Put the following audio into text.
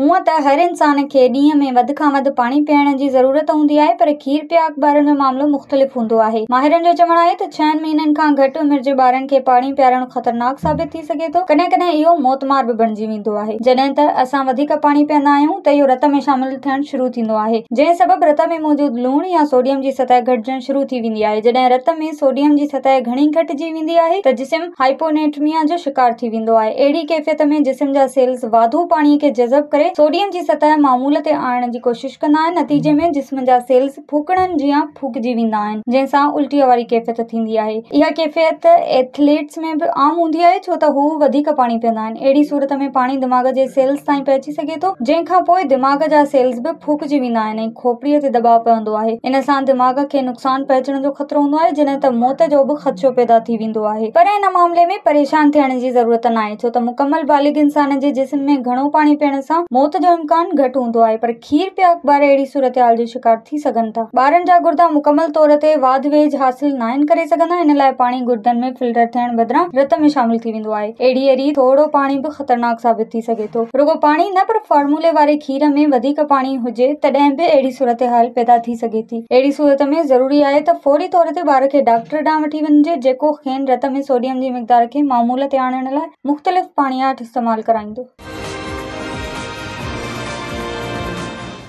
هونء ته هر انسان کي ڏينهن ۾ وڌ کان وڌ پاڻي پيئڻ جي ضرورت هوندي آهي پر کير پياڪ ٻارن جو معاملو مختلف هوندو آهي. ماهرن جو چوڻ آهي ته ڇهن مهينن کان گهٽ عمر جي ٻارن کي پاڻي پيارڻ خطرناڪ ثابت ٿي سگهي ٿو. ڪڏهن ڪڏهن اهو موتمار به بڻجي ويندو آهي. جڏهن ته اسان وڌيڪ پاڻي پيئندا آهيون ته اهو رت ۾ شامل ٿيڻ شروع ٿيندو آهي جنهن سبب رت ۾ موجود لوڻ يا سوڊيم جي سطح گهٽجڻ شروع ٿي ويندي آهي. جڏهن رت ۾ سوڊيم جي سطح گهڻي گهٽجي ويندي آهي ته جسم هائپونيٽرميا جو شڪار ٿي ويندو آهي. اهڙي ڪيفيت ۾ جسم جا سيلز واڌو پاڻي کي جذب ڪري سوڊيم جي سطح معمول تي آڻڻ جي ڪوشش ڪندا آهن. نتيجي ۾ جسم جا سيلز ڦوڪڻن جيان ڦوڪجي ويندا آهن، جنهن سان الٽيء واري ڪيفيت ٿيندي آهي. اها ڪيفيت ايٿليٽس ۾ به عام هوندي آهي، ڇو ته هو وڌيڪ پاڻي پيئندا آهن. اهڙي صورت ۾ پاڻي دماغ جي سيلز تائين پهچي سگهي ٿو، جنهن کان پوء دماغ جا سيلز به ڦوڪجي ويندا آهن ۽ کوپڙيء تي دٻاء پوندو آهي. ان سان دماغ کي نقصان پهچڻ جو خطرو هوندو آهي، جڏهن ته موت جو به خدشو پيدا ٿي ويندو آهي. پر ان معاملي ۾ پريشان ٿيڻ جي ضرورت ناهي، ڇو ته مڪمل بالغ انسان جي جسم ۾ گهڻو پاڻي پيئڻ سان موت جو امڪان گهٽ هوندو آهي، پر کير پياڪ ٻار اهڙي صورتحال جو شڪار ٿي سگهن ٿا. ٻارن جا گردا مڪمل طور تي واڌ ويجهه حاصل ناهن ڪري سگهندا، ان لاء پاڻي گردن ۾ فلٽر ٿيڻ بدران رت ۾ شامل ٿي ويندو آهي. اهڙيء ريت ٿورو پاڻي به خطرناڪ ثابت ٿي سگهي ٿو. رڳو پاڻي نه پر فارمولي واري کير ۾ وڌيڪ پاڻي هجي تڏهن به اهڙي صورتحال پيدا ٿي سگهي ٿي. اهڙي صورت ۾ ضروري آهي ته فوري طور تي ٻار کي ڊاڪٽر ڏانهن وٺي وڃجي جيڪو کين رت ۾ سوڊيم جي مقدار کي معمول تي آڻڻ لاء مختلف پاڻياٺ استعمال ڪرائيندو.